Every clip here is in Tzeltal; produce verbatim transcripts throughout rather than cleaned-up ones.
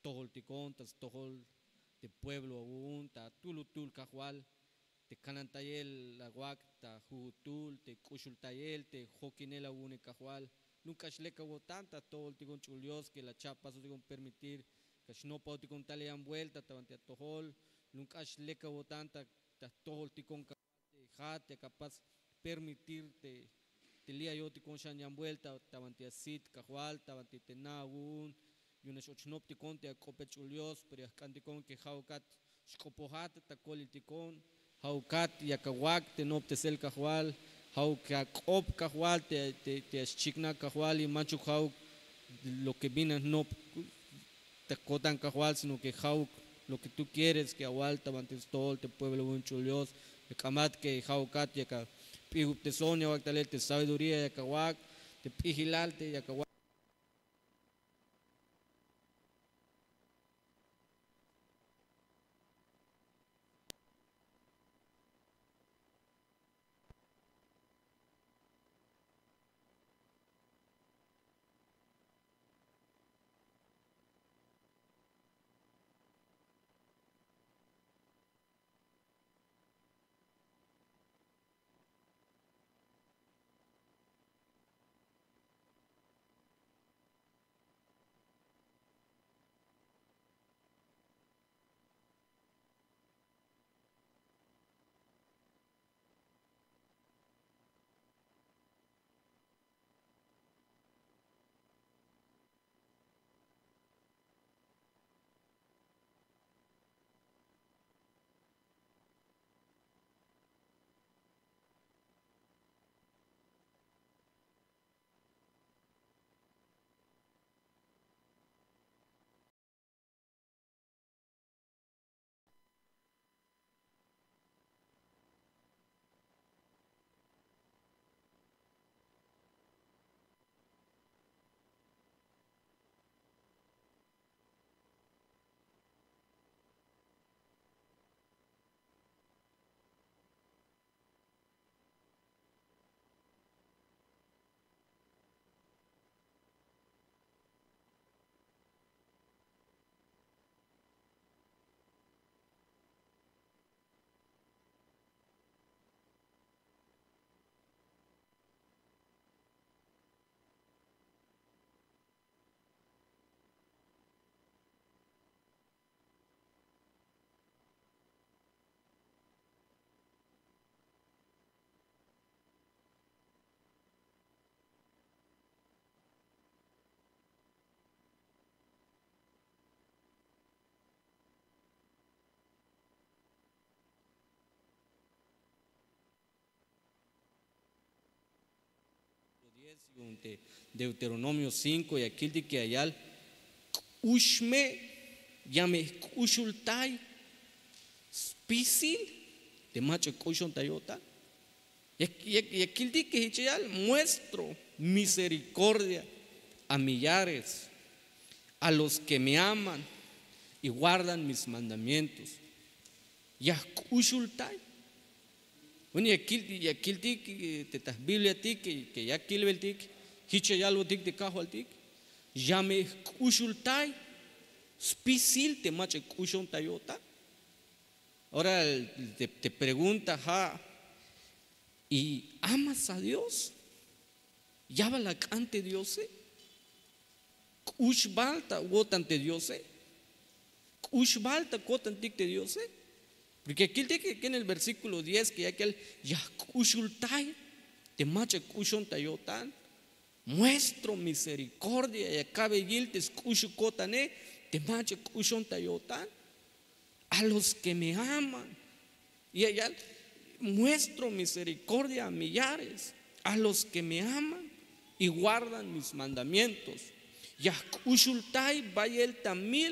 stojoltikon ta stojol te pueblo awu'un ta tu'lutul Kajwal, te kanantayel awak' ta jujutul te k'uxultayel te jokinel awu'une Kajwal. Lum k'ax lek awo'tan ta stojoltikon ch'ul Dios que la cha'pasotikon permitir ka xnopaotikon tal yan vuelta ta banti atojol. Lum k'ax lek awo'tan ta ta stojoltikon Kajwal te ja'at yak apas permitir te te li' ayo'tikon xan yan vuelta ta banti asit Kajwal ta banti te na awu'un. Yu'un nax och jnoptikon te ak'opel ch'ul Dios, pero ya jk'antikon que ja'ukat xk'opojat ta koliltikon. Ja'ukat yak awak' te noptesel Kajwal. Ja'uk ak'op Kajwal te te te axchiknak Kajwal y manchuk ja'uk lo que bin anop ta ko'tan Kajwal, sino que ja'uk lo que tú quieres que awal ta banti stojol te pueblo awu'un ch'ul Dios. Ya k'amat que ja'ukat yak ap'ijubteson, ya awak' talel te sabiduría, yak awak' te p'ijilal te yak awak'. Yu'un te Deuteronomio cinco ya kiltik ya yal: k'ux me, ya me jk'uxultay spisil te mach'a k'uxon ta yo'tan. Ya ya ya kiltik que jich ya yal: muestro misericordia a millares, a los que me aman y guardan mis mandamientos. Ya jk'uxultay. Bueno, ya kil ya kiltik te ta jbibliatik que ya kilbeltik, jich ya yalbotik te kajwaltik: ya me jk'uxultay spisil te mach'a k'uxon ta yo'tan. Ahora te pregunta ja': y amas a Dios? Ya bal ak'an te Diose? K'ux bal ta awo'tan te Diose? K'ux bal ta ko'tantik te Diose? Porque ya kiltik aquí en el versículo diez que ya kal: ya jk'uxultay te mach'a k'uxon ta yo'tan. Muestro misericordia, ya kabe yil te sk'uxul ko'tane te mach'a k'uxon ta yo'tan. A los que me aman. Ya yal: muestro misericordia a millares, a los que me aman y guardan mis mandamientos. Ya jk'uxultay bayel ta mil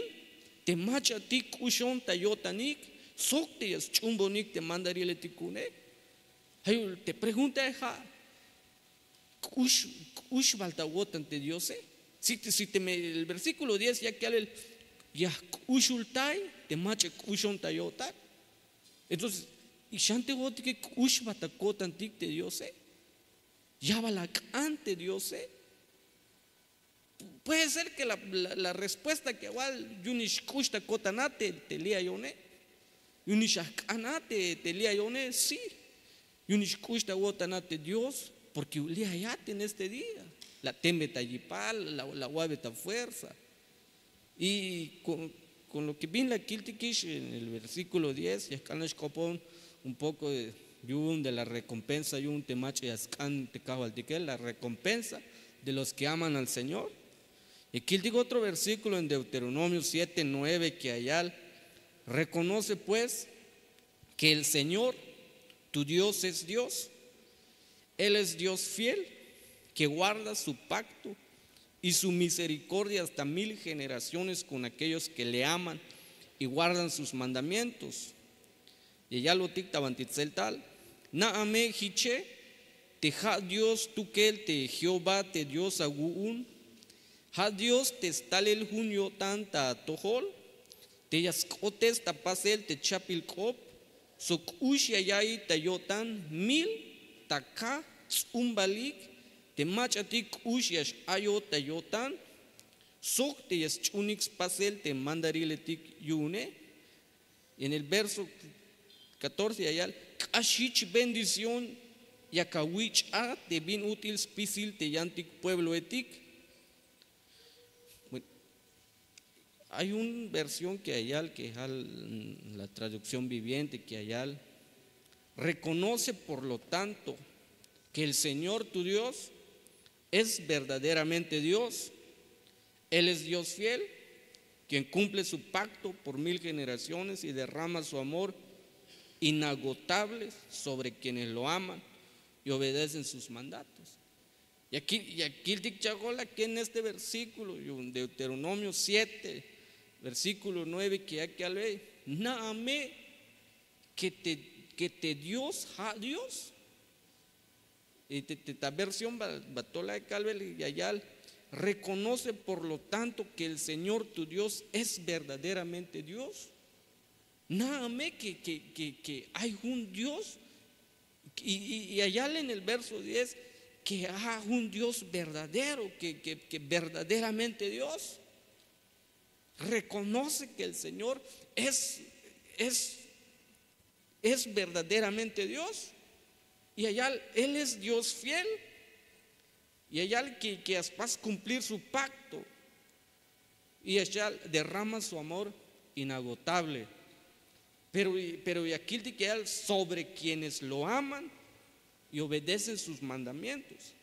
te mach'atik k'uxon ta yo'tanik sok te ya sch'uunbonik te mandariletik ku'une. Ay te preguntae ja': k'ux k'ux bal ta awo'tan te Diose? Si te si teme el versículo diez ya kal el: ya jk'uxultay te mach'a k'uxon ta yo'tan. Entonces y xan te jo'otike k'ux bal ta ko'tantik te Diose? Ya bal ak'an te Diose? Puede ser que la, la, la respuesta que awal yu'un ix k'ux ta ko'tan a te, te li'ayone, yu'un ix ajk'an a te, te li'ayone, sí, yu'un ix k'ux ta awo'tan a te Dios, porque li'ayat en este día. La a'tenbe ta yipal, la, la awa'be ta fuerza. Y con, con lo que bin la kiltikix en el versículo diez, ya jk'an la xk'opon un poco de, yu'un de la recompensa yu'un te mach'a ya sk'an te kajwaltike, la recompensa de los que aman al Señor. Y kiltik otro versículo en Deuteronomio siete nueve que ayal: "Reconoce pues que el Señor, tu Dios, es Dios. Él es Dios fiel, que guarda su pacto y su misericordia hasta mil generaciones con aquellos que le aman y guardan sus mandamientos". Y ya lo tik ta banti tseltal. Na'a me jiche te ja' Dios tukel te Jehová te Dios awu'un. Ja' Dios te stalel jun yo'tan ta atojol, te ya sk'otes ta pasel te chapbil k'op, sok k'ux ya ya'iy ta yo'tan mil ta kaj ts'umbalik te mach'atik k'ux ya x-ayot ta yo'tan, sok te ya sch'unik spasel te mandariletik yu'une. Y en el verso catorce ya yal: "K'ax jich bendición yak awich'a te bin ut'il spisil te yantik puebloetik". Bueno, hay un versión que ayal, que es la traducción viviente, que ayal: "Reconoce por lo tanto que el Señor tu Dios es verdaderamente Dios. Él es Dios fiel, quien cumple su pacto por mil generaciones y derrama su amor inagotable sobre quienes lo aman y obedecen sus mandatos". Y aquí, y aquí el tik chajol, aquí en este versículo, yo, Deuteronomio siete, versículo nueve, que aquí al ve, na'a me que te, que te Dios, ja' Dios. Y te, te, ta versión ba, ba tol ay kalbel ya yal: "Reconoce por lo tanto que el Señor tu Dios es verdaderamente Dios". Na'a me que, que, que, que ay jun Dios. Y, y, y ya yal en el verso diez que ay jun Dios verdadero, que, que, que verdaderamente Dios. Reconoce que el Señor es, es, es verdaderamente Dios. Y allá Él es Dios fiel. Y allá que, que ya spas cumplir su pacto. Y allá derrama su amor inagotable. Pero, pero y aquí el que él sobre quienes lo aman y obedecen sus mandamientos.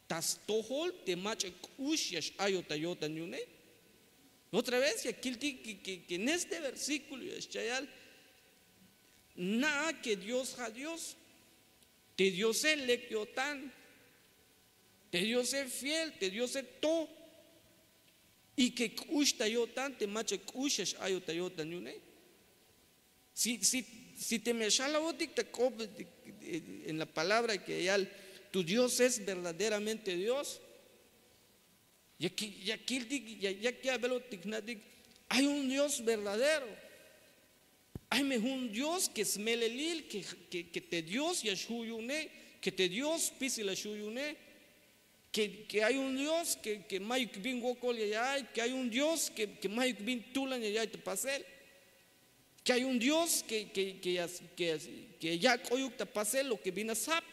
Ta stojol te mach'a k'ux ya x-ayot ta yo'tan yu'une. Otra vez, ya kiltik que, que, que en este versículo ya xchayal: na'a que Dios ja' Dios, te Diose lek yo'tan, te Diose fiel, te Diose to, y que k'ux ta yo'tan te mach'a k'ux ya x-ayot ta yo'tan yu'une. Si, si, si teme xalabotik ta k'op, eh, en la palabra que ya yal: "Tu Dios es verdaderamente Dios". Ya ki-, ya kiltik, ya, ya ki' abelotik jna'tik: "Ay un Dios verdadero. Ay me jun Dios que smelelil, que, que, que te Dios ya xju' yu'une, que te Dios spisil ya xju' yu'une, que, que ay un Dios que, que mayuk bin wokol ya ya'iy, que ay un Dios que, que mayuk bin tulan ya ya'iy ta pasel, que ay un Dios que, que, que ya, que, que ya k'oyuk ta pasel lo que bin ya sjab".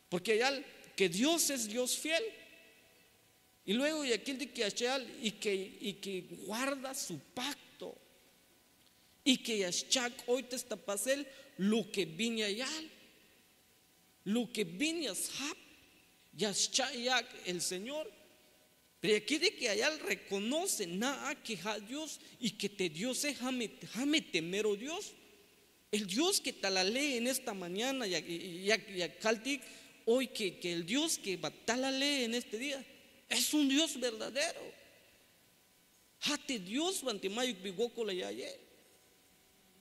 Porque ya yal que Dios es Dios fiel. Y luego ya kiltik ya xchayal: "Y que, y que guarda su pacto, y que ya xcha'k'oytes ta pasel lo que bin ya yal, lo que bin ya sjab, ya xcha' yak' el Señor". Pero ya kiltik ya yal: "Reconoce, na'a que ja' Dios, y que te Diose ja' me, ja' me te mero Dios". El Dios que tal a lee en esta mañana, ya, ya, ya kaltik hoy que, que el Dios que ba tal a lee en este día es un Dios verdadero. Ja' te Dios banti mayuk bin wokol ya ya'iye.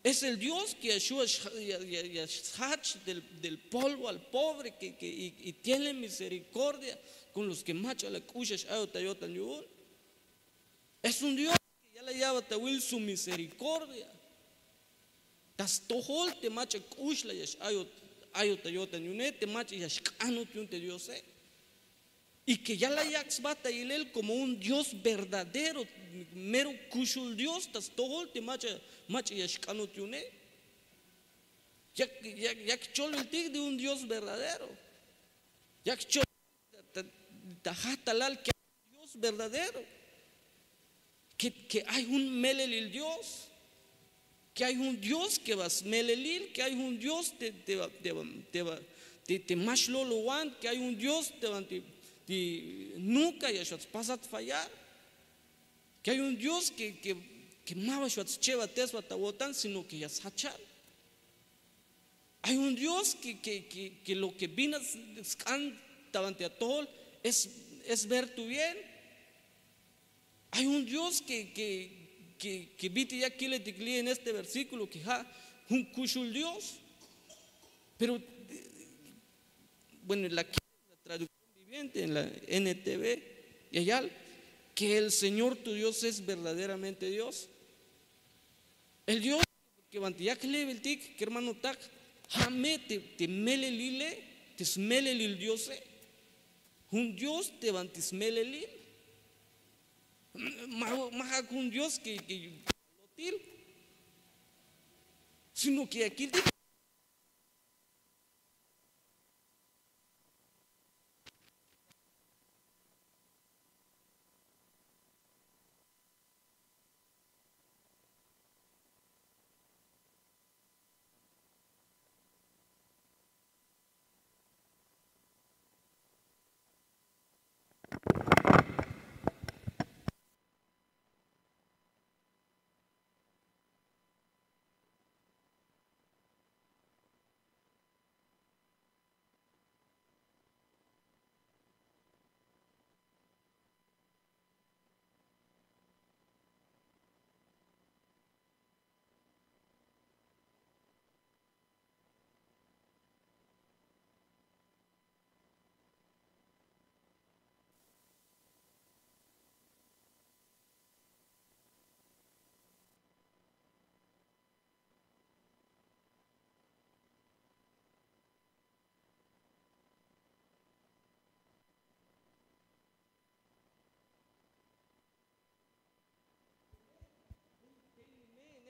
Es el Dios que ya xju' ya, ya, ya sjach del, del polvo al pobre, que, que, y, y tiene misericordia con los que mach'a la k'ux ya x-ayot ta yo'tan yu'un. Es un Dios que ya la ya'bat awil su misericordia. Ta stojol te mach'a k'ux la ya x-ayot, ayot ta yo'tan yu'une, te mach'a ya xk'anot yu'un te Diose. Y ke ya la yak' sba ta ilel komo un Dios verdadero, mero kuxul Dios ta stojol te mach'a mach'a ya xk'anot yu'une. Yak yak yak choliltik de un Dios verdadero. Yak chol ta jajtalal ke ay un Dios verdadero. Ke ay jun melelil Dios, ke ay jun Dios ke ba smelelil, ke ay jun Dios te ma xlolowan, ke ay jun Dios te banti nunka ya xwat spasat fallar, ke ay jun Dios ke ma ba xwat schebate sba ta wo'tan sino ke ya sjachal. Ay jun Dios ke lo ke bin a sk'an ta banti atojol es ver tu bien. Ay jun Dios ke bit'il ya kilbetik li' en este versíkulo ke ja' jun kuxul Dios. Pero bueno, la traducción viviente en la N T V ya yal ke el Señor tu Dios es verdaderamente Dios. El Dios ke banti yak le'beltik kermanotak, ja' me te melelile, te smelelil Diose. Jun Dios te banti smelelil. Ma ja' jun Dios ke lotil, sino ke ya kiltik.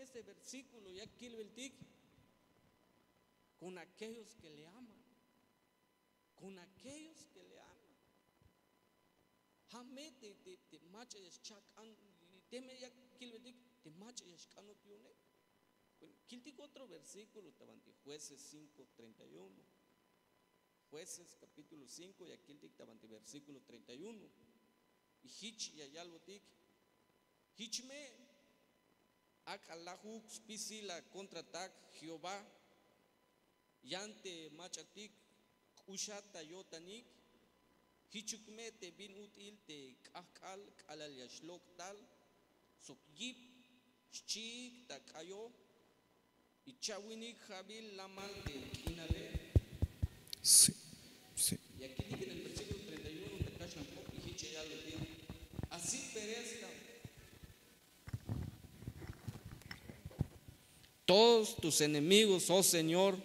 En este versíkulo ya kilbeltik, con aquellos ke le aman. Con aquellos ke le aman. Ja' me te mach'a ya xchak'an, teme ya kilbeltik te mach'a ya xk'anot yu'une. Kiltik otro versíkulo ta banti Jueces cinco treinta y uno. Jueces capítulo cinco ya kiltik ta banti versíkulo treinta y uno. Y jich ya yalbotik: Jich me ak'a lajuk spisil a kontratak Jehová yan te mach'atik k'uxat ta yo'tanik. Jichuk me te bin ut'il te k'ajk'al k'alal ya xlok' tal sok yip xchiik ta k'ayo. Y chawinik ja'bil lamal te k'inale. Sí, sí. Y aquí dice en el versículo treinta y uno te kaxlan k'op y jich ya yalbotik: Así perezcan todos tus enemigos, oh Señor,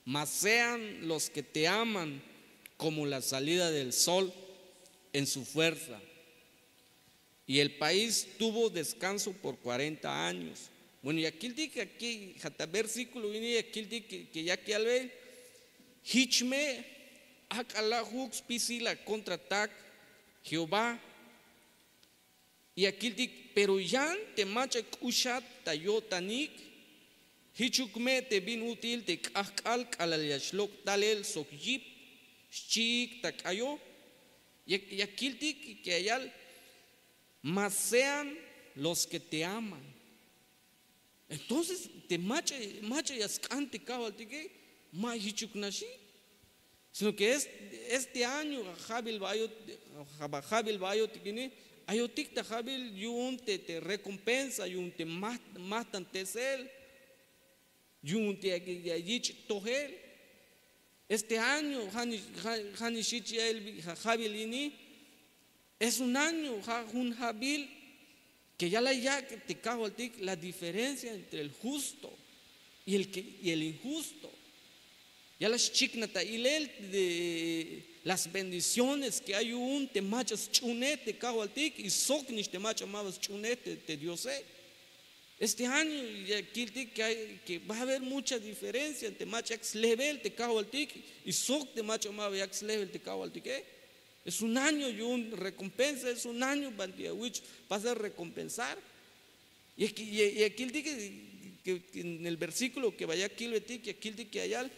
mas sean los que te aman como la salida del sol en su fuerza. Y el país tuvo descanso por cuarenta años. Bueno, ya kiltik aquí, ja' ta versíkulo ini ya kiltik ke yak yalbe: Jich me ak'a lajuk spisil a kontratak Jehová. Y ya kiltik: Pero yan te mach'a k'uxat ta yo'tanik, jichuk me te bin ut'il te k'ajk'al k'alal ya xlok' talel sok yip xchiik ta k'ayo. Ya kiltik ke ya yal: Mas sean los que te aman. Entonces te mach'a mach'a ya sk'an te kajwaltike, ma jichuk naxi. Sino ke este año ja'bil ba ayot, ja'bil ba ayotik ini, ayotik ta ja'bil yu'un te recompensa, yu'un te majtantesel, yu'un te ya yich' tojel. Este año ja' nix jich ya'el ja'bil ini, es un año ja' jun ja'bil ke ya la yak' te kajwaltik la diferencia entre el justo y el injusto. Ya la xchiknaj ta ilel de las bendiciones ke ay yu'un te mach'a sch'uhunej te kajwaltik y sok nix te mach'a ma ba sch'uhunej te diose. Este año ya kiltik ke va a haber mucha diferencia te mach'a yak slehbel te kajwaltik y sok te mach'a ma ba yak slehbel te kajwaltike. Es un año yu'un rekompensa, es un año banti awich pasar rekompensar. Ya kiltik en el versíkulo ke ba ya kilbetik ya kiltik ya yal,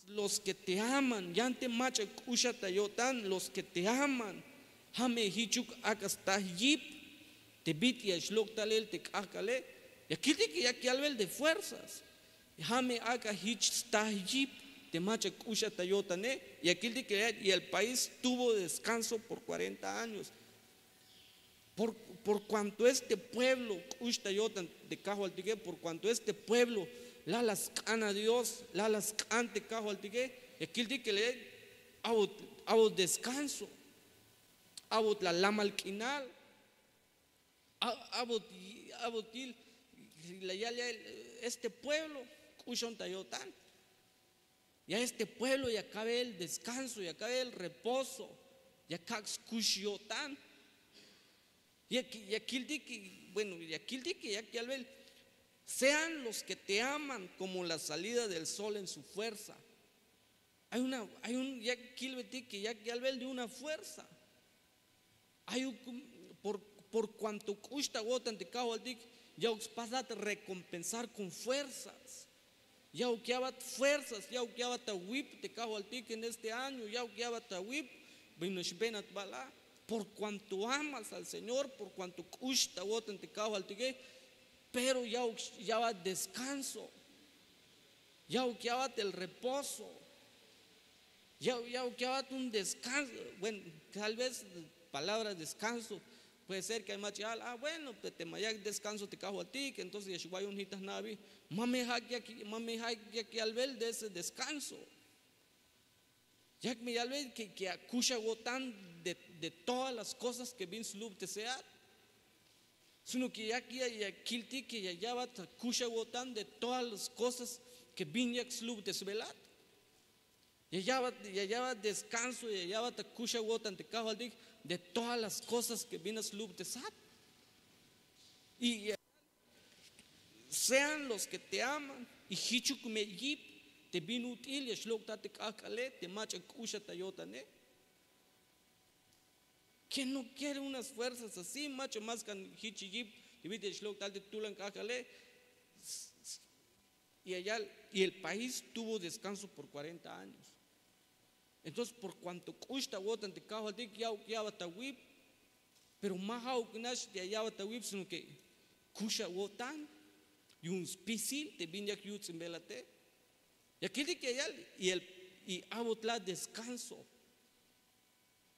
los ke te aman yan te mach'a k'uxat ta yo'tan los ke te aman, ha me hichuk ak'a staj yip te bit'il ya xlok' talel te k'ahk'ale. Ya kiltik ke yak yalbel de fuerzas, ha me ak'a hich staj yip te mach'a k'uxat ta yo'tane. Ya kiltik ke y el país tuvo deskanso por kuarenta años. Por kuanto este pueblo k'ux ta yo'tan te kajwaltike, por kuanto este pueblo la la sk'an a dios, la la sk'an te kajwaltike, ya kiltik ke le awot deskanso, awot la lamal k'inal, awot yil la yal ya este pueblo k'uxon ta yo'tan. Ya este pueblo ya kabe el deskanso, ya kabe el reposo, ya kak' skux yo'tan. Ya kiltik, bueno, ya kiltik ke yak yalbel, sean los ke te aman komo la salida del sol en su fuerza. Ay una ay un yak kilbetik ke yak yalbel de una fuerza. Ay uk, por kuanto k'ux ta awo'tan te kajwaltik, ya'uk spasat rekompensar kon fuerzas. Ya'uk ya'bat fuerzas, ya'uk ya'bat awip te kajwaltik en este año, ya'uk ya'bat awip. Bin xbenat bala, por kuanto amas al señor, por kuanto k'ux ta awo'tan te kajwaltike. Pero ya'uk ya'bat deskanso, ya'uk ya'bat el reposo. Ya'uk ya'bat un deskanso. Bueno, tal vez palabra deskanso puede ser ke ay mach'a yal a bueno, te ma yak deskanso te kajwaltik entonces ya xwayon hita jna'bi. Ma me ha'ik yak yalbel de ese deskanso. Yak me yalbel ke akux awo'tan de todas las kosas ke bin slubteseat. Sino ke yak ya kiltik ke ya ya'bat akux awo'tan de todas las kosas ke bin yak slubtesbelat. Ya ya'bat deskanso, ya ya'bat akux awo'tan te kajwaltik de todas las kosas ke bin a slubtesat. Y sean los ke te aman, y hichuk me yip te bin ut'il ya xlok'tat te k'ahk'ale te mach'a k'uxat ta yo'tane. Ke no quiere unas fuerzas así mach'a ma skan hich yip te bit'il ya xlok'tal te tulan k'ahk'ale. Y el país tuvo deskanso por kuarenta años. Entonces por kuanto k'ux ta awo'tan te kajwaltik ya'uk ya'bat awip. Pero ma ha'uk nax ya ya'bat awip sino ke kux awo'tan yu'un spisil te bin yak yuts'inbelate. Ya kiltik ya yal, y awotla deskanso,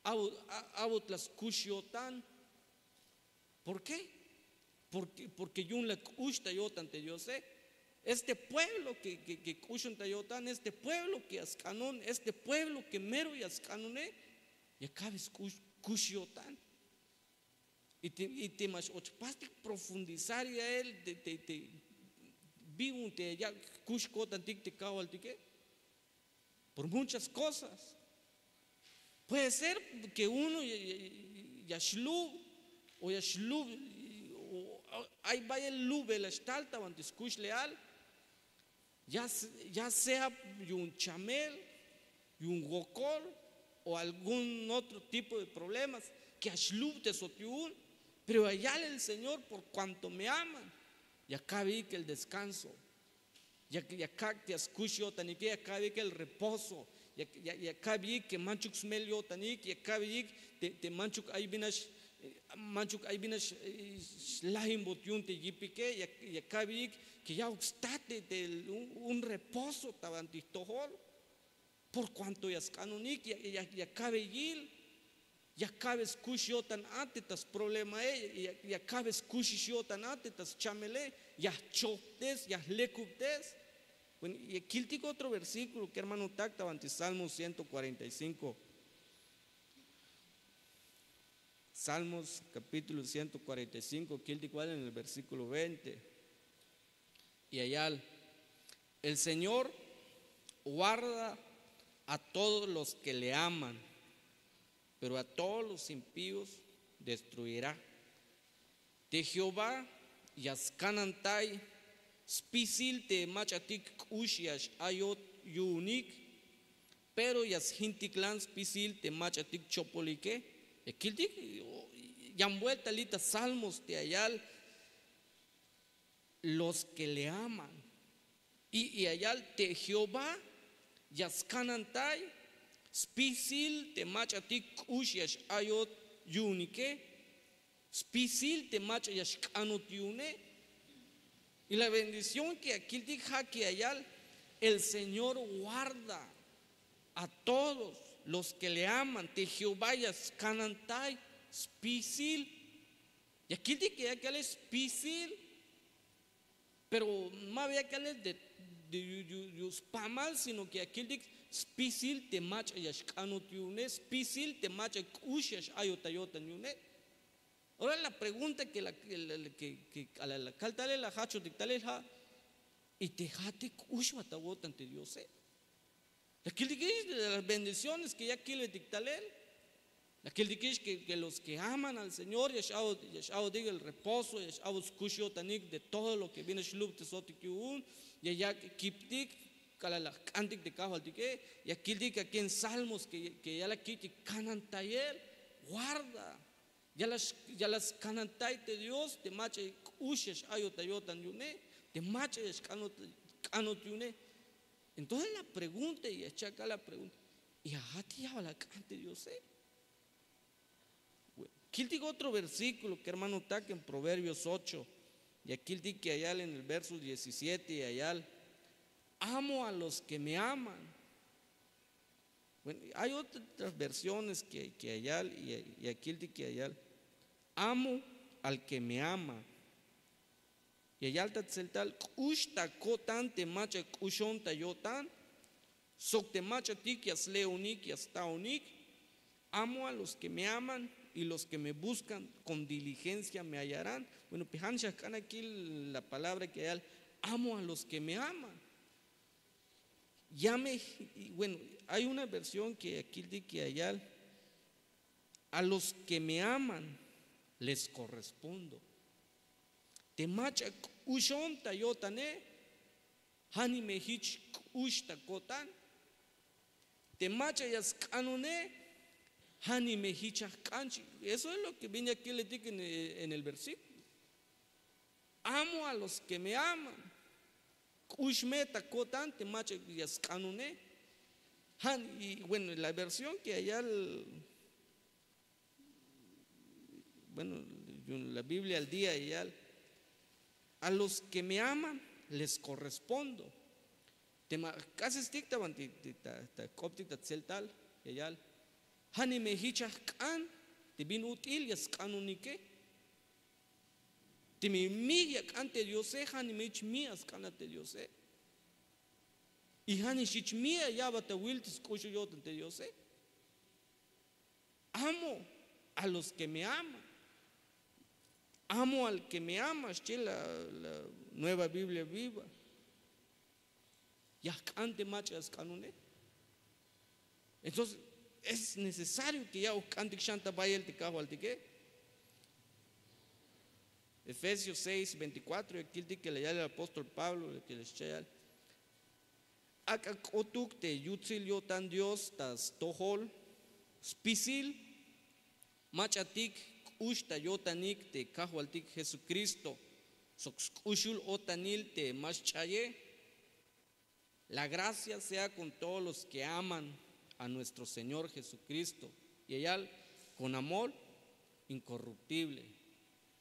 awotla skux yo'tan. ¿Por ke? Porke yu'un la k'ux ta yo'tan te diose. Este pueblo ke k'uxon ta yo'tan este pueblo ke ya sk'anon este pueblo ke mero ya sk'anone, ya kabe sk'ux yo'tan. Y te ma x'och pastik profundizar ya'el te bi un te ya yak' kux ko'tantik te kajwaltike. Por muchas kosas. Puede ser ke uno ya xlub' o ya xlub', ay bayel lub'el la xtal ta banti skuxlejal, ya sea yu'un chamel, yu'un wokol o algún otro tipo de problemas ke ya xlub'tesot yu'un. Pero ya yal el señor por kuanto me aman, ya kabeyik el deskanso. Ya kak' te ya skux yo'tanike ya kabeyik el reposo. Ya kabeyik ke manchuk smel yo'tanik ya kabeyik te manchuk ay bin nax manchuk ay bin nax xlajimbot yu'un te yipike. Ya kabeyik ke ya'uk stat te un reposo ta banti jtojol. Por kuanto ya sk'anonik ya kabe yil, ya kabe skux yo'tan a te ta sproblema'e, ya kabe skuxix yo'tan a te ta schamele. Ya jchojptes ya jlekubtes. Ya kiltik otro versíkulo kermanotak ta banti salmos ciento kuarenta y cinko. Salmos kapítulo ciento kuarenta y cinko kiltik wal en el versíkulo veinte. Y ya yal, el señor guarda a todos los que le aman, pero a todos los impíos destruirá. Te Jehová ya skanantay spisil te mach'atik k'ux ya x'ayot yu'unik, pero ya sjintiklan spisil te mach'atik chopolike. Ya kiltik, yan buelta li' ta Salmos te ya yal los que le aman. Y ya yal te Jehová ya skanantay spisil te mach'atik k'ux ya x'ayot yu'unike, spisil te mach'a ya xk'anot yu'une. Y la bendición que ya kiltik ja' que ya yal: el Señor guarda a todos los que le aman. Te Jehová ya skanantay spisil. Ya kiltik que ya kale spisil, pero ma ba ya kale de, de yu, yu, yu spamal, sino que ya kiltik spisil te mach'a ya xk'anot yu'une, spisil te mach'a k'ux ya x'ayot ta yo'tan yu'une. Ahora la pregunta que la, que, la- que, que k'alal la kal talel, la jajchotik talel ja': y te ja'ate k'ux ba ta awo'tan te Diose? La kiltikix de las bendiciones que ya kilbetik talel. La kiltikix que, que los que aman al Señor ya x'a'bot, ya x'a'botik el reposo, ya x'a'bot skux yo'tanik de todo lo que bin ya xlubtesotik yu'un, ya yak' kiptik k'alal la jk'antik te Kajwaltike. Ya kiltik aquí en Salmos que, que ya la kiltik kanantayel, guarda. Ya la, ya la skanantay te Dios te mach'a k'ux ya x'ayot ta yo'tan yu'une, te mach'a ya xk'anot, k'anot yu'une. Entonces la pregunta, y ya jcha' k'al la pregunta: ¿y a ja'at ya bal ak'an te Diose? Bueno, kiltik otro versículo, kermanotak, en Proverbios ocho. Ya kiltik ya yal en el verso diecisiete, ya yal: amo a los que me aman. Bueno, hay otras versiones que, que ya yal, y ya, ya kiltik ya yal: amo al que me ama. Ya yal ta tseltal: k'ux ta ko'tan te mach'a k'uxon ta yo'tan, sok te mach'atik ya sle'onik, ya sta'onik. Amo a los que me aman, y los que me buscan con diligencia me hallarán. Bueno, pues ja' nix ya jk'an aquí la palabra que ya yal: amo a los que me aman. Ya me, y bueno, hay una versión que ya kiltik ya yal: a los que me aman les correspondo. Te mach'a k'uxon ta yo'tane, ja' nimek jich k'ux ta ko'tan. Te mach'a ya sk'anone, ja' nimek jich ya jk'an. Eso es lo que bin ya kilbetik en, en el versículo. Amo a los que me aman. K'ux me ta ko'tan te mach'a ya sk'anone. Ja', y bueno, la versión que ya yal, bueno, la Biblia al día ya yal: a los que me aman les correspondo. Teme k'asestik ta banti, ta, ta k'optik ta tseltal, ya yal: ja' nimek jich ya jk'an te bin ut'il ya sk'anonike. Teme mi ya ak'an te Diose, ja' nimek jich mi ya sk'ana te Diose. Y ja' nix jich mi ya ya'bat awil te sk'uxul yo'tan te Diose. Amo a los que me aman. Amo al que me ama, xchi la, la Nueva Biblia Viva. Ya jk'an te mach'a ya sk'anone. Entonces es necesario que ya uk jk'antik xan ta bayel te Kajwaltike. Efesios seis veinticuatro, ya kiltik que la yal el apóstol Pablo, que la xcha' yal: ak'a k'otuk te yutsil yo'tan Dios ta stojol spisil, mach'atik k'ux ta yo'tanik te Kajwaltik Jesucristo, sok sk'uxul o'tanil te ma xch'aye. La gracia sea con todos los que aman a nuestro Señor Jesucristo. Ya yal: con amor incorruptible.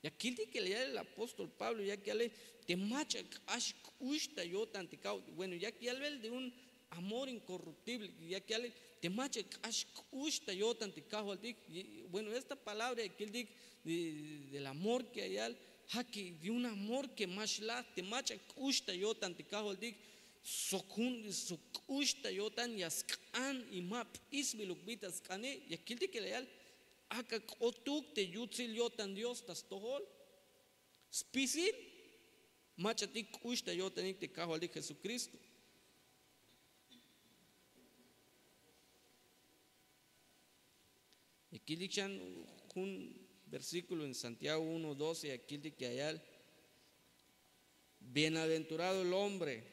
Ya kiltik que la yal el apóstol Pablo, yak yale te mach'a k'ax k'ux ta yo'tan te Kajwaltik. Bueno, yak yalbel de un amor incorruptible, yak yale te mach'a k'ax k'ux ta yo'tan te Kajwaltik. Y, bueno, esta palabra ya kiltik de, del amor que ya yal, ja' que de un amor que ma xlaj, te mach'a k'ux ta yo'tan te Kajwaltik, sok jun, sok k'ux ta yo'tan ya sk'an y ma p'isbiluk bi ta sk'ane. Ya kiltik que la yal: ak'a k'otuk te yutsil yo'tan Dios ta stojol spisil, mach'atik k'ux ta yo'tanik te Kajwaltik Jesucristo. Ya kiltik xan jun versíkulo en Santiago uno doce, ya kiltik ya yal: bienaventurado el hombre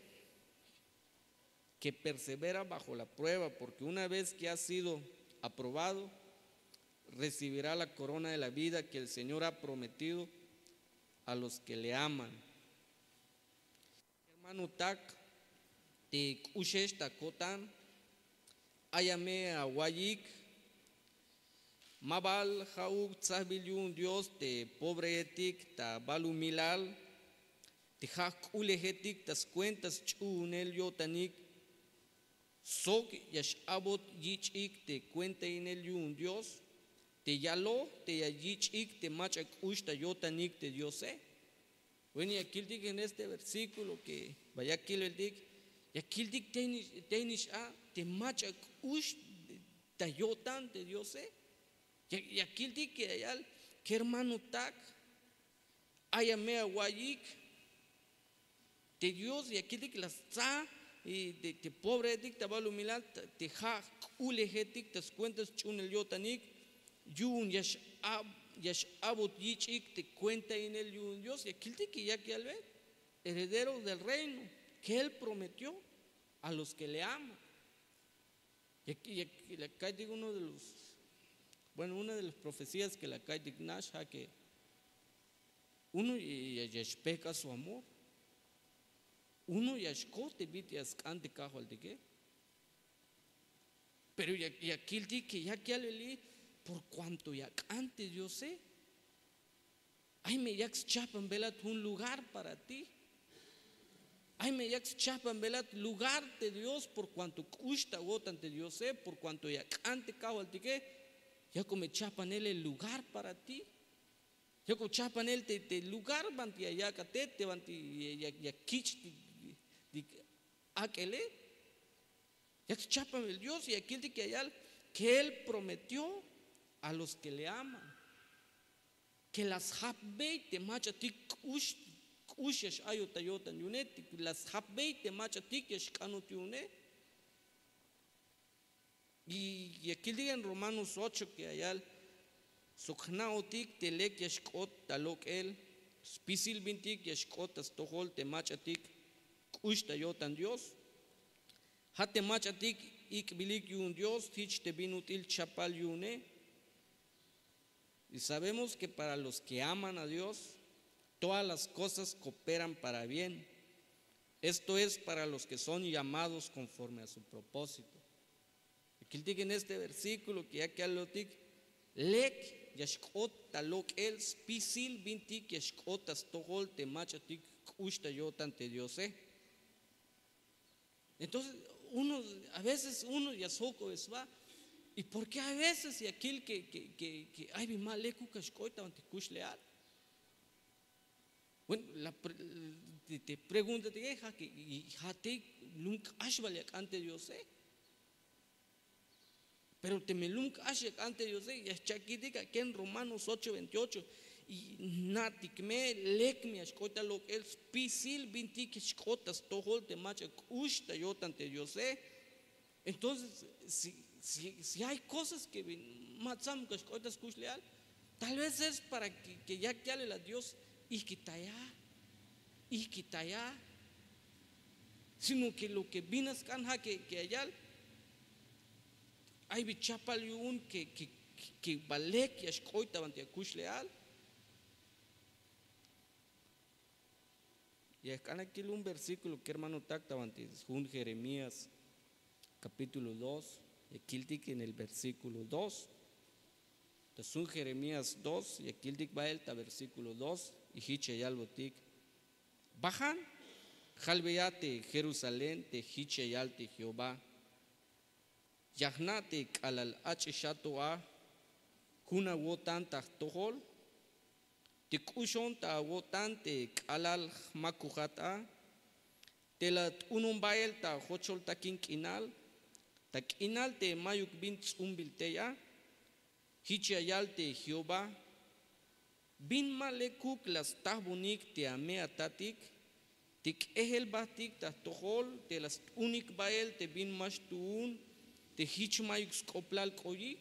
que persevera bajo la prueba, porque una vez que ha sido aprobado, recibirá la corona de la vida que el Señor ha prometido a los que le aman. Hermanotak, te k'uxex ta ko'tan, ay a me awa'iyik. Ma bal ja'uk tsajbil yu'un Dios te pobreetik ta balumilal, te ja' jk'ulejetik ta skuenta sch'uhunel yo'tanik sok ya x'a'bot yich'ik te kuentahinel yu'un Dios, te yaloj te ya yich'ik te mach'a k'ux ta yo'tanik te Diose. Bueno, ya kiltik en este versíkulo que ba ya kilbeltik, ya kiltik tey nix a te mach'a k'ux ta yo'tan te Diose. Ya kiltik ya yal: kermanotak, ay a me awa'iyik. Te Dios ya kiltik la stsa te pobreetik ta balumilal, te ja' jk'ulejetik ta skuenta sch'uhunel yo'tanik, yu'un ya x'a'bot yich'ik te kuentahinel yu'un Dios. Ya kiltik ya yak yalbe: herederos del reino que él prometió a los que le aman. Ya ka'iytik uno de los, bueno, una de las profecías que la ka'iytik nax ja' que uno ya xpejk'aj su amor. Uno ya xkoj te bit'il ya sk'an te kajwaltike. Pero ya kiltik que yak yalbeli: por cuanto ya ak'an te Diose, ay me yak schajpanbelat jun lugar para ti. Ay me yak schajpanbelat lugar te Dios, por cuanto k'ux ta awo'tan te Diose, por cuanto ya ak'an te kajwaltike, yakuk me chajpanel el lugar para ti. Yakuk chajpanel te lugar banti ya yak' a te, te banti ya kich' tik ak'ele. Yak schajpanbel Dios, ya kiltik ya yal que él prometió a los que le aman que la sjapbey te mach'atik k'ux, k'ux ya x'ayot ta yo'tan yu'une, la sjapbey te mach'atik ya xk'anot yu'une. Y ya kiltik en Romanos ocho que ya yal: sok jna'otik te lek ya xk'ot ta lok'el spisil bintik ya xk'ot ta stojol te mach'atik k'ux ta yo'tan Dios. Ja' te mach'atik ik'bilik yu'un Dios, jich te bin ut'il chapal yu'une. Y sabemos que para los que aman a Dios, todas las cosas cooperan para bien. Esto es para los que son llamados conforme a su propósito. Ya kiltik en este versículo que yak yalotik: lek ya xk'ot ta lok'el spisil bintik ya xk'ot ta stojol te mach'atik k'ux ta yo'tan te Diose. Entonces uno, a veces uno ya sjok'obe sba. ¿Y por qué a veces ya kil que ay bin ma lekuk ya xk'ot ta banti kuxleal? Bueno, te pregunta te ja' que ja' te lum k'ax bal ya ak'an te Diose. Pero teme lum k'ax ya ak'an te Diose, ya xcha'kitik a ken Romanos ocho veintiocho: y jna'tik me lek me ya xk'ot ta lok'el spisil bintik ya xk'ot ta stojol te mach'a k'ux ta yo'tan te Diose. Entonces si hay cosas que bin ma tsam ya xk'ot ta skuxleal, tal vez es para que yak yalel a Dios: ijkitaya, ijkitaya. Sino que lo que bin a sk'an ja' que ya yal: ay bin chapal yu'un que ba lek ya xk'ot ta banti akuxleal. Ya jk'an a kil un versíkulo kermanotak ta banti jun Jeremías kapítulo dos, ya kiltik en el versíkulo dos. Ta sjun Jeremías dos ya kiltik bael ta versíkulo dos, y jich ya yalbotik: bajan, jalbeya te Jerusalén te jich ya yal te Jehová: ya jna' te k'alal ach'ixato a jun awo'tan ta jtojol, te k'uxon ta awo'tan te k'alal jmakujat a, te la t'unon bael ta jocholtakin k'inal, ta k'inal te mayuk bin ts'umbil tey a. Jich ya yal te Jehová: bin ma lekuk la stajbonik te ame atatik, te k'ejel bajtik ta jtojol te la st'unik bael te bin ma xtuun, te jich mayuk sk'oplal k'oyik?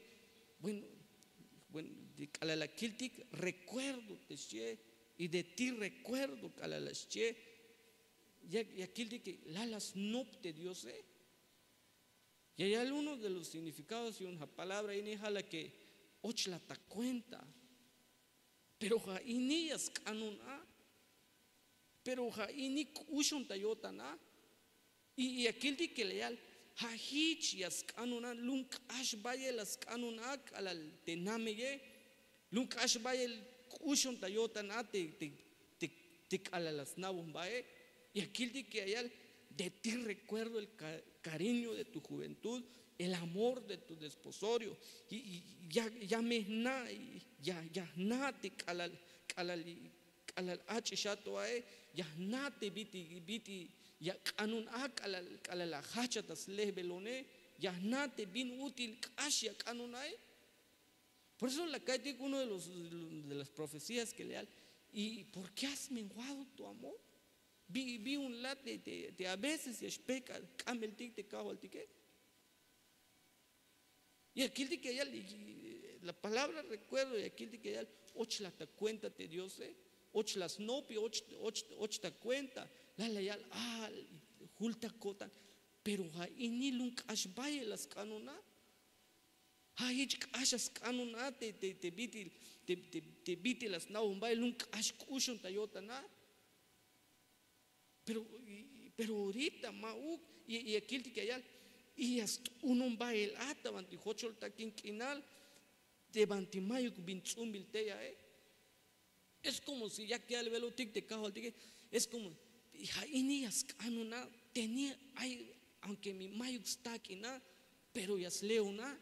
xchihe. Bueno, bueno, k'alal la kiltik recuerdo te xchihe, y de ti recuerdo k'alal la xchihe. Ya kiltik la la snop te diose. Ya yal uno de los significados yu'un ja' palabra ini ja' la ke och la ta cuenta. Pero ja' ini ya sk'anun a. Pero ja' ini k'uxon ta yo'tan a. Y ya kiltik ke la yal ja' jich ya sk'anun a, lum k'ax bayel la sk'anun a k'alal te nameye. Lum k'ax bayel k'uxon ta yo'tan a te k'alal la sna'bon bae. Ya kiltik ke la yal de ti recuerdo el cariño de tu juventud, el amor de tu desposorio. Ya me jna' ya jna' te k'alal k'alal ach'ix a to ae. Ya jna' te bit'il bit'il ya k'anun a k'alal k'alal la jajchaj ta slejbelone. Ya jna' te bin ut'il k'ax ya k'anun ae. Por eso la ka'iytik uno de los de las profecías ke la yal y por ke has menguado tu amor? Bi' un la te a veces ya xpejk'aj k'ambeltik te kajwaltike. Ya kiltik ya yal la palabra recuerdo ya kiltik ya yal och la ta cuenta te diose. Och la snop y och ta cuenta. La la yal a jul ta ko'tan. Pero ja' ini lum k'ax bayel la sk'anun a. Ja' jich k'ax la sk'anun a te bit'il te bit'il la sna'bon bael lum k'ax k'uxon ta yo'tan a. Pero orita ma'uk. Y ya kiltik ya yal y ya st'unon bael a ta banti jochol takin k'inal te banti mayuk bin ts'umbil tey ae. Es komo si yak yalbelotik te kajwaltike. Es komo ja' ini ya sk'anun a. Teni ay aunke mi mayuk stak'in a pero ya sle'on a.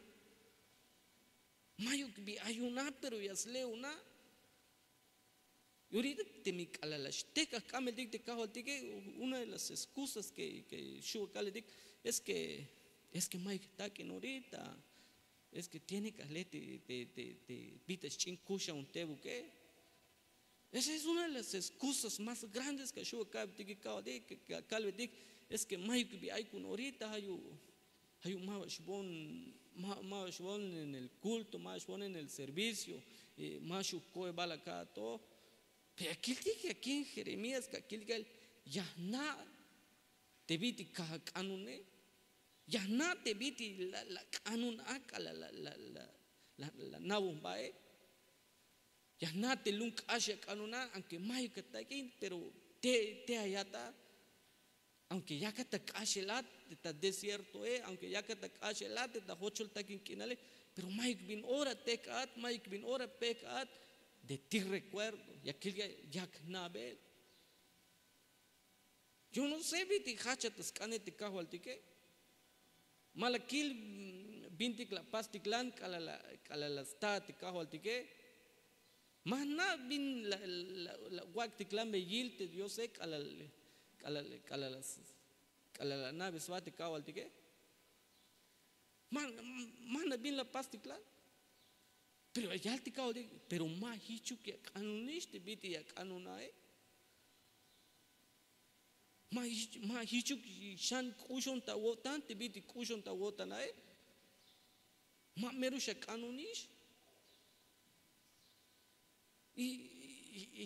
Mayuk bi ay yu'un a pero ya sle'on a. Y orita te mi k'alal la xtejk'aj k'ambeltik te kajwaltike una de las excusas ke xu' kalbetik es ke es ke mayuk jtak'in orita. Es ke tiene ke ajle te te te bita xch'in kuxan jun tebuk e. Esa es una de las excusas más grandes ke xu' kalbetik ke kalbetik es ke mayuk bi ay ku'un orita. Ja' yu'un ma ba xboon en el kulto ma ba xboon en el servicio. Ma xu' ko'ebal aka'to. Pero ya kiltik ya kin jeremías ke ya kiltik ya jna' te bit'il kajak' k'anune. Ya jna' te bit'il la k'anun a k'alal la na'bon bae. Ya jna' te lum k'ax ya k'anun a aunke mayuk atak'in pero te ayat a. Aunke yakat ta k'axel a te ta desiertoe aunke yakat ta k'axel a te ta jochol takin k'inale. Pero mayuk bin ora tejk'at mayuk bin ora pejk'at. De ti recuerdo ya kil yak jna'bel. Yo no se bit'il jajchaj ta sk'ane te kajwaltike. Ma la kil bintik la pastiklan k'alal la sta te kajwaltike. Ma jna' bin la wak'tiklan beyil te diose k'alal k'alal k'alal la na'be sba te kajwaltike. Ma jna' bin la pastiklan. Pero ya yal te kajwaltik pero ma jichuk ya k'anunix te bit'il ya k'anun ae. Ma jichuk xan k'uxon ta awo'tan te bit'il k'uxon ta awo'tan ae. Ma mero xak'anunix. Y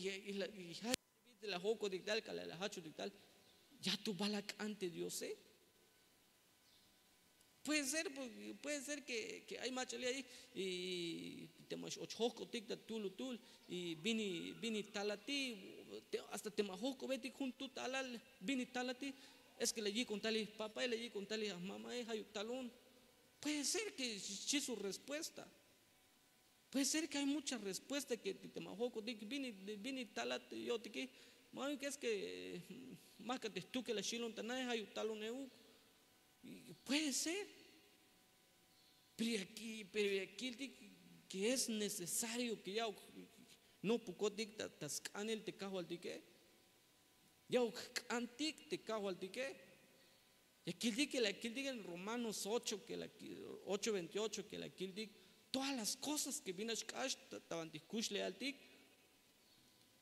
ja' te bit'il la jokotik tal k'alal la jachotik tal ya to bal ak'an te diose. Puede ser puede ser ke ay mach'alil ay y te ma x'och jojk'otik ta tulutul y bin italati. Hasta te ma jojk'obetik jun tut alal bin italati. Es que la yik'on talij papá, la yik'on talij a mamá, ay ayuk talon. Puede ser que xchi su respuesta. Puede ser que hay mucha respuesta que te majokotik bin y talat yo'tike. Mayuk es que maka te jtukel la xilon ta nae, ay talon euk. Puede ser. Pero ya kiltik que es necesario que ya nopukotik ta sk'anel te kajwaltike. Ya jk'antik te kajwaltike. Ya kiltik que la kiltik en Romanos ocho, que la ocho veintiocho, que la kiltik todas las cosas que bin a xk'ax ta bantik kuxlejaltik.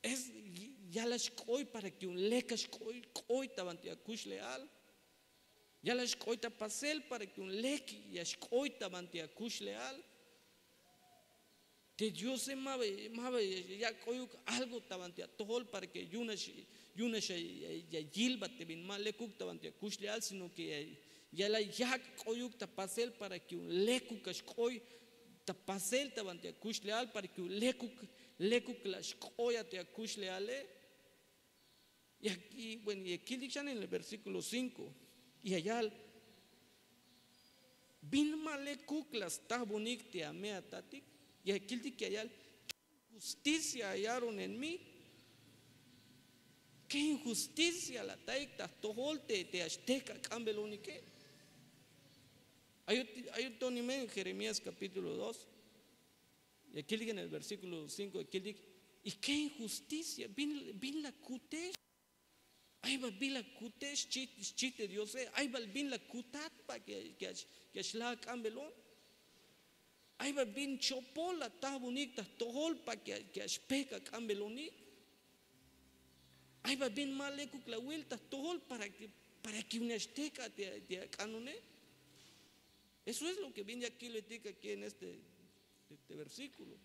Es ya la xk'oy para que un lek a xk'oy ta bantik a kuxlejal. Ya la xk'oy ta pasel para que un lek ya xk'oy ta bantik a kuxlejal. Te diose ma ba ya k'oyuk algo ta bantik a tojol para que yu'un a xa ya yilbat te bin ma lekuk ta bantik a kuxlejal, sino que ya la yak' k'oyuk ta pasel para que un lekuk a xk'oy ta pasel ta bantik a kuxlejal, para que un lekuk lekuk la xk'oy a te a kuxlejale. Y bueno, ya kiltik xan en el versíkulo cinko, y ya yal bin ma lekuk la stajbonik te a me a tatik. Ya kiltik ya yal, justicia hallaron en mí. Ken justicia la taik ta jtojol te a xtejk'ak'anbelonike. Ay uton nimen jeremías kapítulo dos. Ya kiltik en el versíkulo cinko ya kiltik, y ken justicia bin la kutex. Ay bal bin la kutex, xchi te diose, ay bal bin la kutat para que a xlaj ak'anbelon. Ay bal bin chopol la tajbonik ta jtojol para que a xpejk'ak'anbelonik. Ay bal bin ma lekuk la wil ta jtojol para que para que une a xtejk'a te ak'anone. Eso es lo que bin ya kilbetik aki en este versíkulo.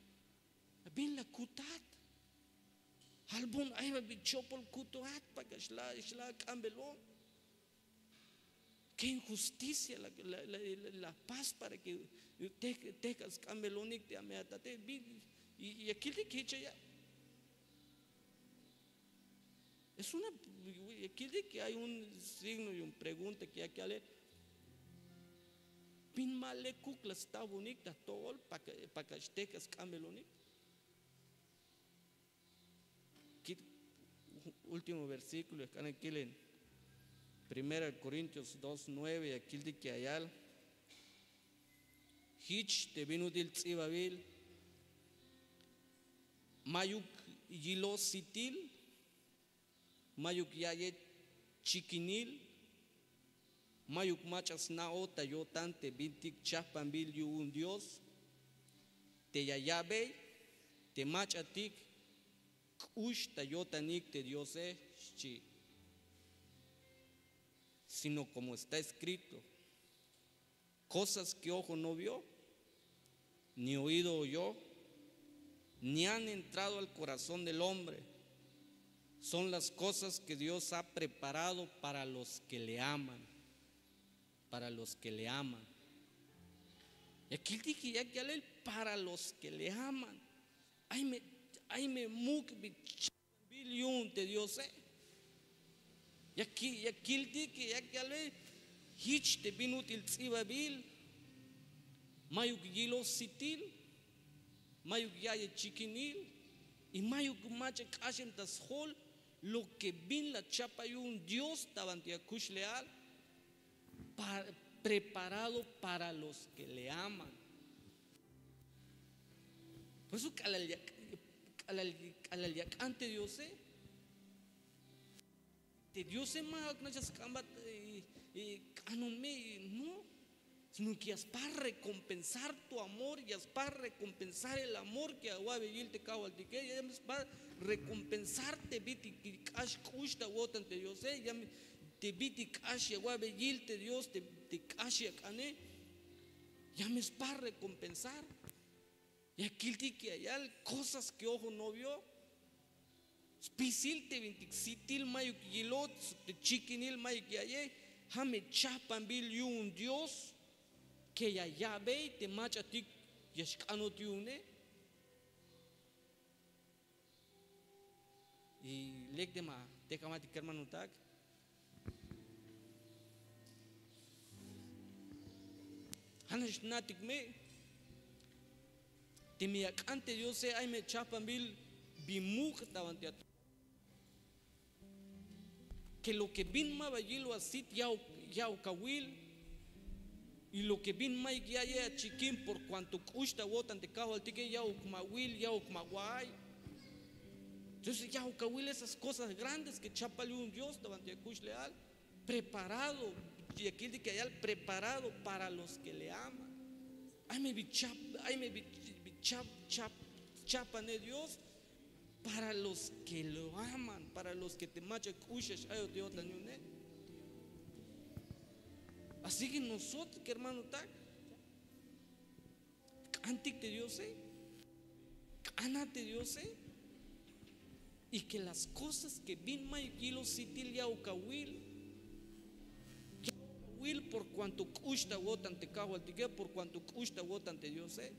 Bin la kutat. Albon ay bal bin chopol kutat para que a xlaj ak'anbelon. Ken justicia la pas para que tejk'al sk'anbelonik te a me a tate. Bin ya kiltik jich aya. Es una ya kiltik que hay un signo y un pregunta que ya kale. Bin ma lekuk la stajbonik ta jtojol para que a xtejk'al sk'anbelonik. Kit último versíkulo ya jk'an ya kil en primera korintios dos nueve ya kiltik ya yal. Jich te bin ut'il ts'ibabil mayuk yilo sitil, mayuk ya'ye chikinil, mayuk mach'a sna'oj ta yo'tan te bintik chajpanbil yu'un dios, te ya ya'bey te mach'atik k'ux ta yo'tanik te diose, xchi. Sino komo está eskrito, kosas ke ojo no vio, ni oido oyó, ni han entrado al korazón del hombre, son las kosas ke dios ha preparado para los ke le aman. Para los ke le aman. Ya kiltik ya yalel para los ke le aman. Ay me muk' bin chajpanbil yu'un te diose. Ya kiltik ya yalel jich te bin ut'il ts'ibabil, mayuk yiloj sitil, mayuk ya'ye chikinil, y mayuk mach'a k'axem ta sjol lo ke bin la chapa yu'un dios ta banti akuxlejal. Preparado para los ke le aman. Por eso k'alal yak'an te diose. Te diose ma ak'nach a sk'ambat k'anon me, no. Sino ke ya spar rekompensar tu amor, ya spar rekompensar el amor ke awa'beyil te kajwaltike, ya spar rekompensar te bitik k'ax k'ux ta awo'tan te diose, ya te bitik k'ax ya awa'beyil te dios te k'ax ya ak'ane. Ya me spar rekompensar. Ya kiltik ya yal kosas ke ojo novio. Spisil te bintik sitil mayuk yilot, te chikinil mayuk ya'ye, ja' me chajpanbil yu'un dios ke ya ya'bey te mach'atik ya xk'anot yu'une. Y lek te ma te k'amatik kermanotak. Ja'nax jna'tik me. Teme ya ak'an te Diose, ay me chajpanbil bin muk' ta banti ato. Que lo que bin ma ba yilbal asit ya'uk, ya'uk awil. Y lo que bin mayuk ya'iy achikin por cuanto k'ux ta awo'tan te Kajwaltike, ya'uk ma awil, ya'uk ma awa'iy. Entonces ya'uk awil esas cosas grandes que chapal yu'un Dios ta banti akuxlejal. Preparado, ya kiltik ya yal preparado para los que le aman. Ay me bin chap, ay me bin, bin chap, chap, chapane Dios para los que lo aman, para los que te mach'a k'ux ya x-ayot yo'tan yu'une. Así que nosotros, que hermano, tak k'antik te Diose, k'ana te Diose, y que las cosas que bin mayuk yiloj sitil ya'uk awil, ya'uk awil por cuanto k'ux ta awo'tan te Kajwaltike, por cuanto k'ux ta awo'tan te Diose.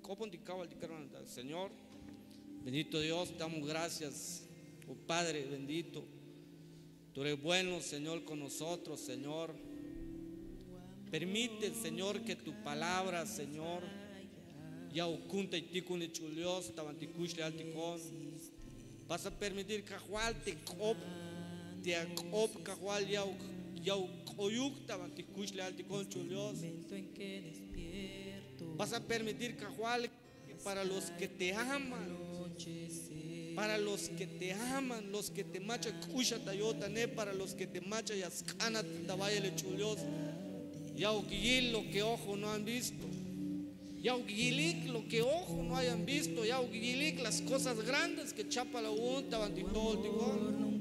K'opontik Kajwaltik, hermano, Señor, bendito Dios, damos gracias, oh Padre bendito. Tú eres bueno, Señor, con nosotros, Señor. Permite, Señor, que tu palabra, Señor, ya'uk ku'untaik tikun, Ch'ul Dios, ta banti kuxlejal tikon. Vas a permitir, Kajwal, te k'op, te ak'op, Kajwal, ya'uk, ya'uk k'oyuk ta banti kuxlejal tikon, Ch'ul Dios. Vas a permitir, Kajwal, para los que te aman, para los que te aman, los que te mach'a k'ux ya ta yo'tane, para los que te mach'a ya sk'anat ta bayel, Ch'ul Dios. Ya'uk yil lo que ojo no han visto. Ya'uk yilik lo que ojo no hayan visto. Ya'uk yilik las cosas grandes que chapal awu'un ta banti tojol tikon.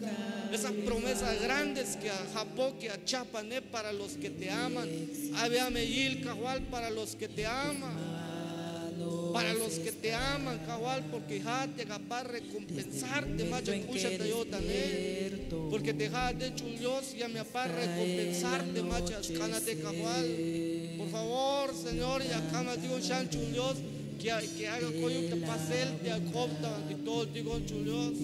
Esas promesas grandes que ajapok ya chajpane para los que te aman. Ay me yil, Kajwal, para los que te aman. Para los que te aman, Kajwal, porque ja' te apar recompensar te mach'a k'ux ya ta yo'tane. Porque te ja'ate, Ch'ul Dios, ya me apar recompensar te mach'a ya sk'anate, Kajwal. Por favor, Señor, ya k'amtik yu'un xan, Ch'ul Dios, que, que haga k'oyuk ta pasel te ak'op ta banti tojol tikon, Ch'ul Dios.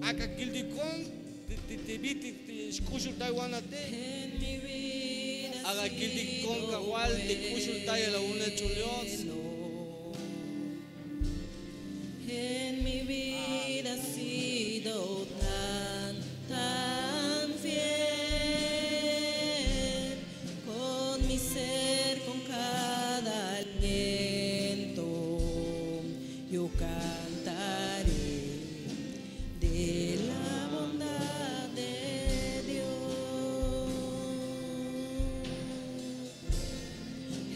Ak'a kiltikon te, te, te bit'il te xk'uxultaywan a te. Ak'a kiltikon, Kajwal, te k'uxultayel awu'une, Ch'ul Dios. En mi vida ha sido tan, tan fiel, con mi ser, con cada aliento, yo cantaré de la bondad de Dios.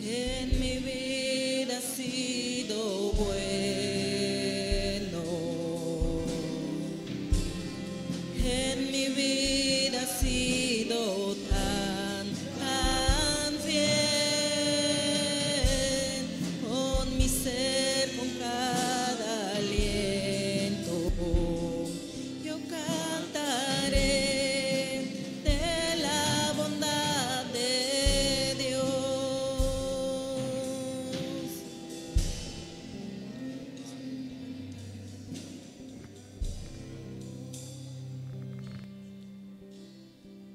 En mi vida ha sido bueno. En mi vida ha sido tan, tan fiel. Con mi ser, con cada aliento, yo cantaré de la bondad de Dios.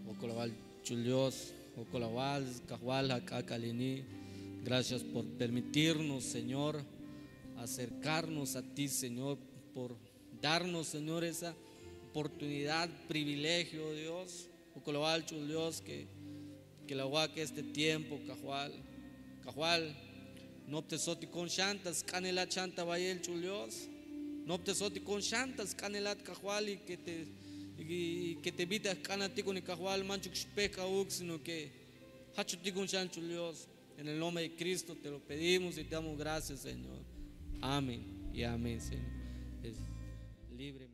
Jokol awal, Ch'ul Dios, jokol awal, Kajwal, ak'a k'alal ini. Gracias por permitirnos, Señor, acercarnos a ti, Señor, por darnos, Señor, esa oportunidad, privilegio, Dios. Jokol awal, Ch'ul Dios, que, que la awak' este tiempo, Kajwal. Kajwal, noptesotikon xan ta sk'anelat xan ta bayel, Ch'ul Dios. Noptesotikon xan ta sk'anelat, Kajwal, y que te, y que te bit'il ya jk'anat tikune, Kajwal, manchuk xpejk'ajuk, sino que jachotikon xan, Ch'ul Dios. En el nombre de Cristo te lo pedimos y te damos gracias, Señor. Amén y amén, Señor. Es libre.